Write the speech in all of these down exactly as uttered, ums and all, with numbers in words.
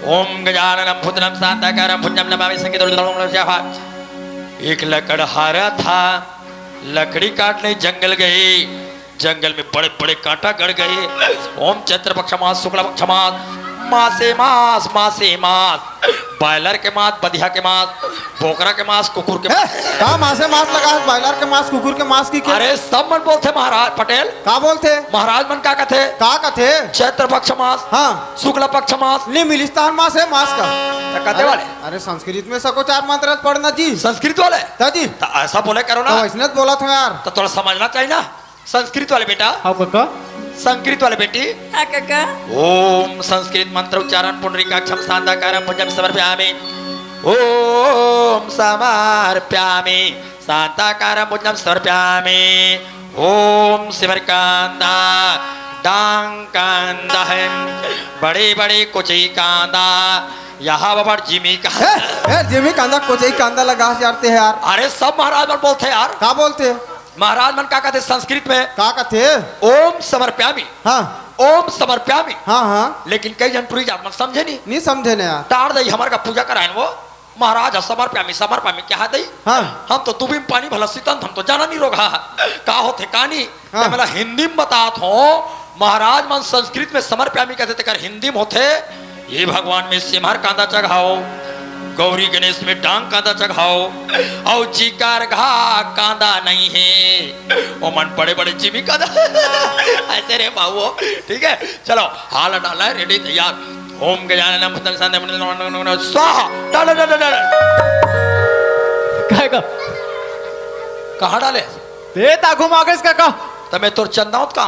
ओम गजाननम भूतनम शांताकारम भुजंगम नमामि संकेत। एक लकड़हारा था, लकड़ी काटने जंगल गए। जंगल में बड़े बड़े कांटा गड़ गए। ओम चैत्र पक्ष मास, शुक्ल पक्ष मास, मासे मास, मासे मास, बॉयलर के मास, बधिया के मास, बोकरा के मास, कुकुर के ए, मास। का मासे मास लगा है? बॉयलर के मास, कुकुर के मास की क्या? अरे, सब मन बोलथे महाराज पटेल। का बोलथे? महाराज मन का कथे? का कथे? चैत्र पक्ष मास, हाँ। शुक्ल पक्ष मास। नहीं मिलिस्तान मास है, मास का। तो कथे अरे, वाले? अरे, संस्कृत में सको चार मंत्र पढ़ना जी। संस्कृत वाले? ता जी। तो ऐसा बोले करो ना। तो वैसने तो बोला था यार। तो थोड़ा समझना चाहिए ना। संस्कृत वाले बेटा। हाँ कका। संस्कृत वाले बेटी। हाँ कका। ओम संस्कृत मंत्र उच्चारण पुंडरीकाक्षम शांताकारम भुजंगम समर्पयामि। ओम समर्पयामि शांताकारम भुजंगम समर्पयामि। ओम सिमर कांदा डांग कांदा है, बड़े बड़े कुचई कांदा, यहाँ बबर जिमी का। ए, ए, जिमी कांदा, कुचई कांदा लगा यार ते यार। अरे सब महाराज मन बोलथे यार। का बोलथे? महाराज मन का कथे संस्कृत में? का कथे? ओम समर्पयामि। हाँ। ओम समर्पयामि। हाँ, हाँ। लेकिन कई झन टुरी जात मन समझे नहीं। नहीं समझे ना यार। टार दई हमर का पूजा करायन वो। महाराज ह समर्पयामि, समर्पयामि कहा दई। हाँ। हम तो दुबी म पानी भला सीतन, हम तो जाना नहीं रोगहा। का होथे का नहीं? हाँ। ते मला हिंदी में बतात हो। महाराज मन संस्कृत में समर्पयामि कथे, तेकर हिंदी में होथे, हे भगवान में सिमर कांदा चघाओ, गौरी गणेश में डांग कांदा चघाओ, अउ जिकर घा कांदा नहीं है, ओमन बड़े बड़े जिमी कांदा। ऐसे रे बाबू, ठीक है, चलो, हाल डाला है, रेडी, तैयार। ओम गजाननम भूतम शांति स्वाहा, डाल, डाल, डाल, डाल। काय का? कहाँ डाले? ते ताकू मागेस का का? त मैं तोर चंदा होत का?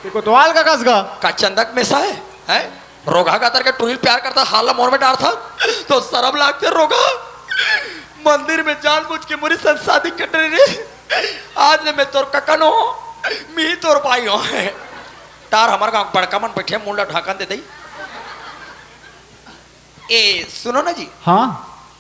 ते कोतवाल का कस का? का चंदक में सा है? हैं? रोगहा का तर के टुरी ल प्यार करता, हाला मोर में डारता, तो सरम लागथे रोगहा। मंदिर में जानबूझ के मोरी संग शादी कर रहे रे। आज ले मैं तोर कका नो, मी तोर भाई हो। तार हमर गांव बड़का मन बैठे, मुंह ला ढाकन दे दई। ए, सुनो ना जी। हाँ।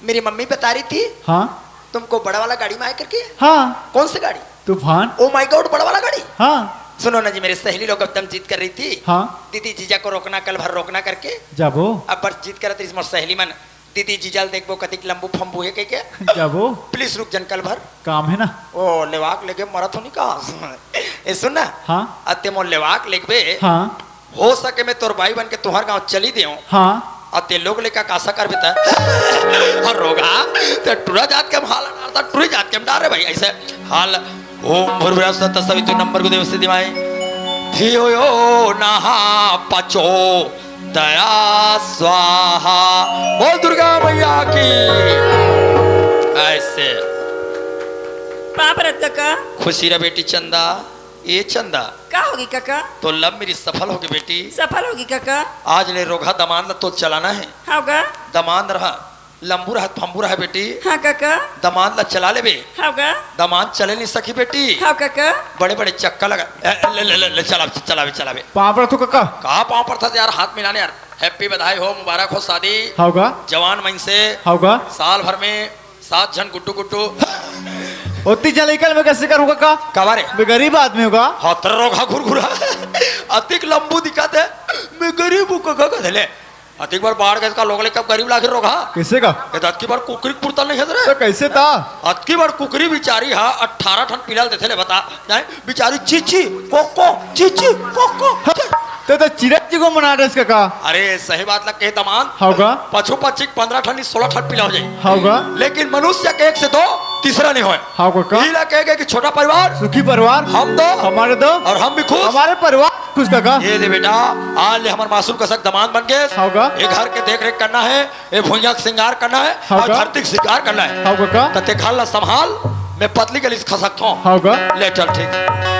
मेरी मम्मी बता रही थी, हाँ। तुमको बड़ा वाला गाड़ी में आए करके। हाँ। कौन सी गाड़ी? तूफान। Oh my God, बड़ा वाला गाड़ी। हाँ। सुनो ना जी, मेरी सहेली लोग एकदम जिद कर रही थी। हाँ। दीदी जीजा को रोकना, कल भर रोकना करके। जाबो। अब बस जिद करत रही मोर सहेली मन, दीदी जीजा ल देखबो कतिक लंबू फंबू है कह के। जाबो। Please रुक जन कल भर। काम है ना। ओ लेवाक लेके मरत हो नहीं का। ए सुन ना। हाँ। अते मोर लेवाक लेगबे। हाँ। हो सके मैं तोर बाई बन के तुहर गांव चली देऊं। हाँ। अउ ते लोग लेका कासा करबे त? अउ रोगहा, ते टुरा जात के हम हाल डारता, टुरी जात के हम डारे भाई, ऐसे हाल। ओम भूर्भुवः स्वः तत्सवितुर्वरेण्यं भर्गो देवस्य धीमहि धियो यो नः प्रचोदयात् स्वाहा। बोल दुर्गा मैया की। ऐसे। पाप रत का। खुशी रह बेटी चंदा। ए चंदा। का होगी कका? तो love marriage सफल होगी बेटी। सफल होगी कका। आज ले रोगहा दमांद ला तो चलाना है। हाँ गा। दमांद रहा, लंबू रहा, फंबू रहा बेटी। हाँ कका। दमांद ला चला लेबे। हाँ गा। दमांद चले नहीं सकी बेटी। हाँ कका। बड़े बड़े चक्का लगा। ए, ले, ले, ले, ले, चलावे, चलावे, चलावे। पाँव पड़त हो कका। का पाँव पड़त यार, हाथ मिलाने यार। Happy बधाई हो, मुबारक हो शादी। हाँ गा। जवान मन से। हाँ गा। साल भर में सात झन गुड्डू गुड्डू। ओती जन लइका ल मैं कैसे करूँ कका? काबर रे? मैं गरीब आदमी हूँ गा। हतर रोगहा घुरघुरा। अतिक लंबू दिखत हे। मैं गरीब हूँ कका कथे ले। अतिक बार बाढ़ गए का लोग ले कब गरीब लागे रोगहा? कैसे का? ये तो अतकी बार कुकरी के पुरता नहीं है रे। तो कैसे था? अतकी बार कुकरी बिचारी हा अठारह ठन पिला ल देथे ले बता। नहीं? बिचारी चीची, कोको, चीची, कोको। हाँ, ते तो चिरंजी को मना रहे इसका का? अरे, सही बात लग कहे दमांद। हाँ गा। पशु पक्षी के पंद्रह ठन, सोलह ठन पिला हो जाए। हाँ गा। लेकिन मनुष्य के एक से दो, तीसरा नहीं होए। हाँ गा का? इला कहे गए कि छोटा परिवार, सुखी परिवार, हम दो, हमारे दो, और हम भी खुश। हमारे परिवार खुश का का? ये दे बेटा, आज ले हमारे मासूम कसक दमांद बन गए। हाँ गा। ये घर के देख रेख करना है, ये भुइयां का श्रृंगार करना है, हाँ और गा। धरती का श्रृंगार करना है। हाँ गा का? तते घर ला संभाल, मैं पतली गली से खसकता हूँ। हाँ गा। ले चल ठीक।